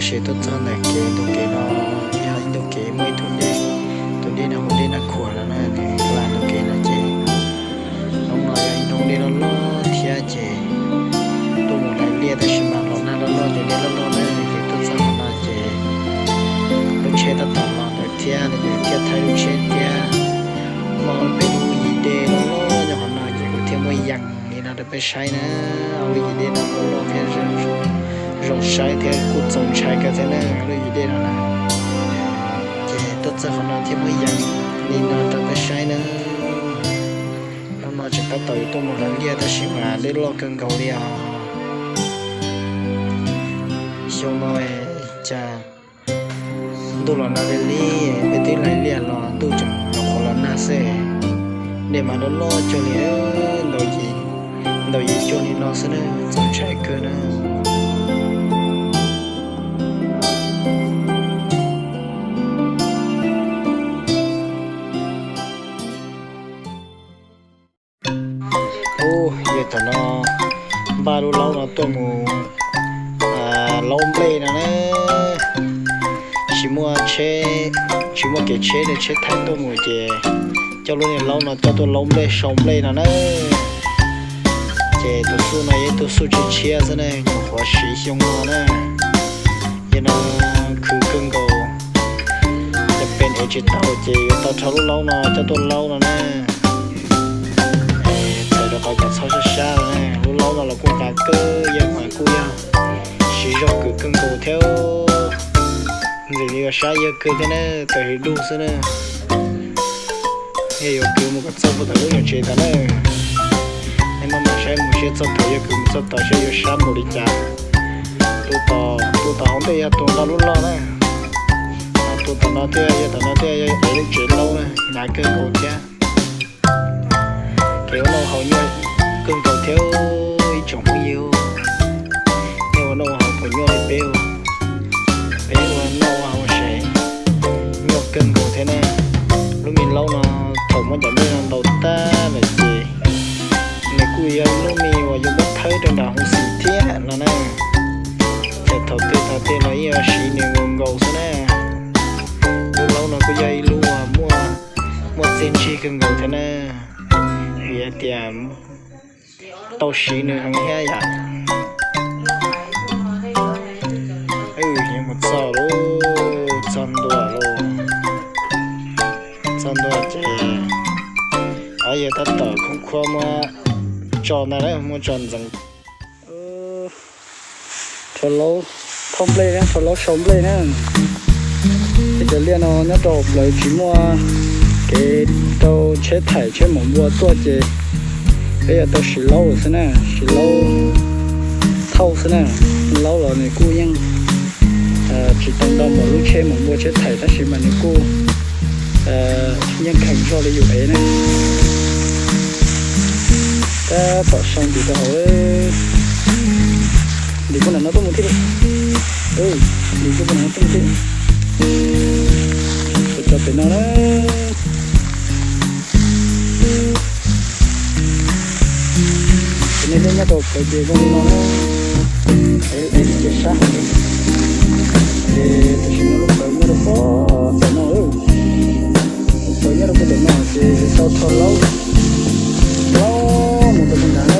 Ces tuaj txog ntawm kev, ntug kev no yog ib ntug kev muaj ib tug dej, tus dej no hu dej Naj Khuam no na, nws hla ntug kev no ces hnub no yog ib hnub dej loj loj thiab ces tuaj mus hlais liaj tab sis mas los nag loj loj ces dej loj loj na, ces tuaj txog qhov no ces lub tsheb tab tom los ntawd thiab no ces thiaj thaij lub tsheb thiab muaj peb lub yim dej loj loj nyob qhov no ces kuv thiaj muab yees li no rau peb saib na. Lub yim dej no loj loj thiab zoo saib thiab kuj txaus ntshai kawg thiab na, lub yim dej no na. Ces tuaj txog qhov no thiaj muab yees li no rau peb saib na. Hnub no tseem tab tom yuav tuaj mus hlais liaj tab sis mas dej loj kawg nkaus li os. Xyoo no cas ntuj los nag li li, peb twb hlais liaj los ntuj tseem nyuam qhuav los nag xwb. Dej mas loj loj cuag li, ntaus yim cuag li no xwb na, txaus ntshai kawg na. Ub, yog thaum no npaj lub laub no tuaj mus laub nplej no na. Tsis muaj tsheb, tsis muaj kev tsheb li, tsheb thaij tuaj mus ces coj lub niag laub no coj tuaj laub nplej sau nplej no na. Ces tus xuj no yog ib tug xuj tshiab tshiab xwb ne, nyuam qhuav siv xyoo no na. Yog no khwv kawg nkaus, cov pes ev tsis tau ces yuav tau rho lub laub no coj tuaj laub no na. Txawm rau qhov kom txhob sab sab no, lub laub no los kuj nqa kawg, yawg mas kuj yog siv zog khwv kawg nkaus thiab. Ntxim li ua sab yawg kawg thiab na, tawm hws dub xwb na. Yog yuav khwv mus kom txog puag tom lub nyuam tsev tod na. Nej maj mam saib mus seb txog thaum yawg khwv mus txog tod seb yuav sab npaum li cas. Tus tom, tus tom hauv ntej yog tus nqa lub loj na. Tus tom no thiaj yog, tom no thiaj yog ev lub tsev laub na, hnyav kawg nkaus thiab. Kev ua noj haus nyuaj kawg nkaus thiab ib tsoom phooj ywg. Nej ua noj ua haus puas nyuaj li peb? Peb ua noj ua haus ces nyuaj kawg nkaus thiab ne. Lub me laub no thaum muab cov nplej no ntaus tag lawm ces nws kuj yog lub me uas yuav muab thawb rau nram hoo xim thiab no na. Ces thaum twg thaum twg los yeej yuav siv nws nkaus nkaus xwb na. Lub laub no kuj yog ib lub uas muaj, muaj txiaj ntsig kawg nkaus thiab na. Vim hais tias tau siv nws heev thiab yom. Mus txog lauj, txog ntua lauj. Txog ntua ces yawg tab tom khoob khuab muab tso ntag, muab tso ntxeev. Rho laub, thauj nplej, rho laub sau nplej na. Peb cov liaj no nyob rau hauv plawv tsis muaj kev rau tsheb thaim tsheb mom npua tuaj ces peb yuav tau siv laub xwb na, siv laub thauj xwb na. Laub los nws kuj yeej tsis tau ntau npaum lub tsheb mom npua tsheb thaim tab sis mas nws kuj yeej kheev zog li yus ev na. Tab tom sau ntim rau hauv. Ntim puag nram no tuaj mus thiaj li. Ntim puag nram no tuaj mus thiaj li. Tso pem no na. Ces nej liaj nyob rau plawv ces zoo li no na. Ev li ces sab heev. Ces tam sim no lub plawv nyob rau pob pem no. Lub plawv nyob rau pob pem no ces yuav tau rho laub, laub mus rau puag nrad.